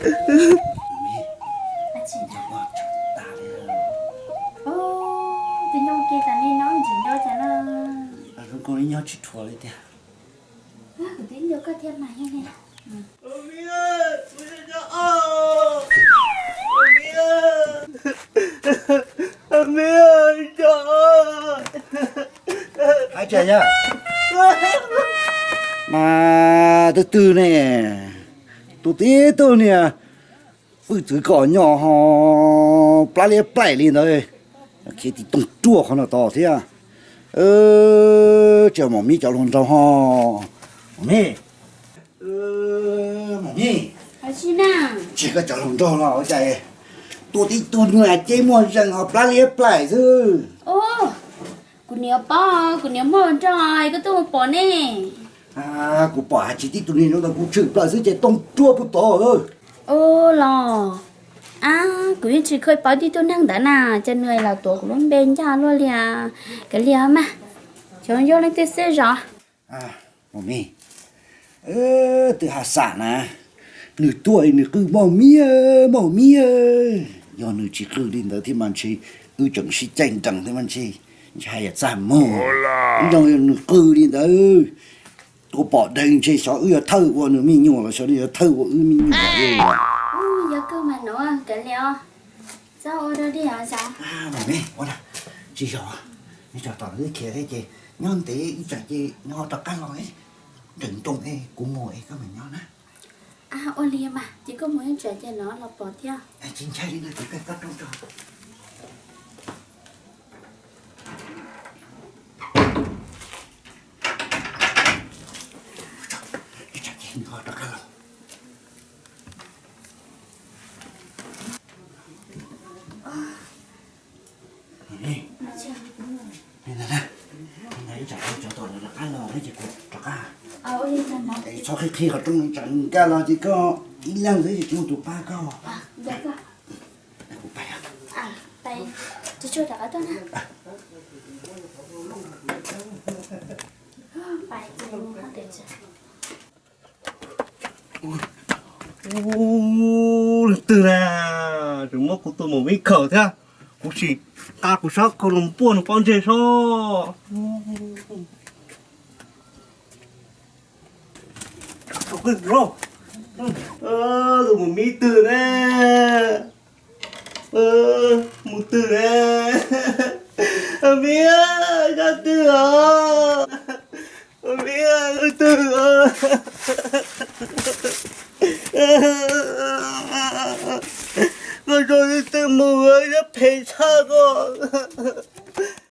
Tus nyuj ke tas li no ntsim nrau cas na. Zoo nkaus li nyob tsis dhuav li tiag. Kuv twb nco koj thiab mas. Mas twb twg ne, tus tib tug niag hwj txwv kom nyo ho plab liab plaim li ntawd, khiav tim tooj ruaj qhov no tos thiab. Tsis yog Maum Mib cov hluas nraug ho. Maum Mib, Maum Mib, tsis koj cov hluas nraug los ua cas tua tib tug niag ceb muaj zeeg ho plab liab plaim xwb. Kuv niam paub, kuv niam muaj nrog koj tuaj mus pom ne. Kuv pom hais tsis tib tug niag zoo ntawd kuv tshwm plaws xwb ces tooj ruaj puag tod. Ua los, ab, kuv yeej tsis kheev paub tib tug neeg ntawd na, cas nws los tuav kuv lub npe ncaj luaj li. Kav liam mas, xyov yog leej twg xwb zos. Maum Mib, twb hais xam na, nws tuaj nws qw Maum Mib, Maum Mib, yog nws tsis qw li ntawd thiab mas ntshe wb tseem sib caij nrees thiab mas ntshe, ntshe haj yam txaj muag. Nws qw li ntawd, ua pom dheev ntshe xyov wb yog thawj ua nws me nyuam los xyov nws yog thawj ua wb me nyuam. Yog kawg mas no, kav liam os. Txhob ua dog dig os. Maum Mib, ua tsis yog, neb tso tom lawv khiav thiab ces nyob ntev ib tsam ces neb ho rov qab los, nrees nroos es kuv mus es koj mam nyob na. Ua li mas ces koj mus ib tsam ces no los pom thiab. Tsis ntshai li ntawd, kuv peb koj rooj tso. Ib tsam ces neb ho rov qab los. Ib tsam cov tom rov qab los thiab ces kuv rov qab. Txhob qhib qhib qhov rooj, tsam nkag los ces koj ib leeg xwb ces tsis muaj tus pab koj. Kuv pais. Ub, leej twg na, tseem muab kuv tus Maum Mib khaws thiab. Kuv sim nqa kuv sab khau los npuaj nws pob ntseg sob. Tus Maum Mib twg ne? Mus twg ne? Maum Mib, koj twg os? Maum Mib, koj twg os? Koj zoo li twg mus, yog phem tshaj koj.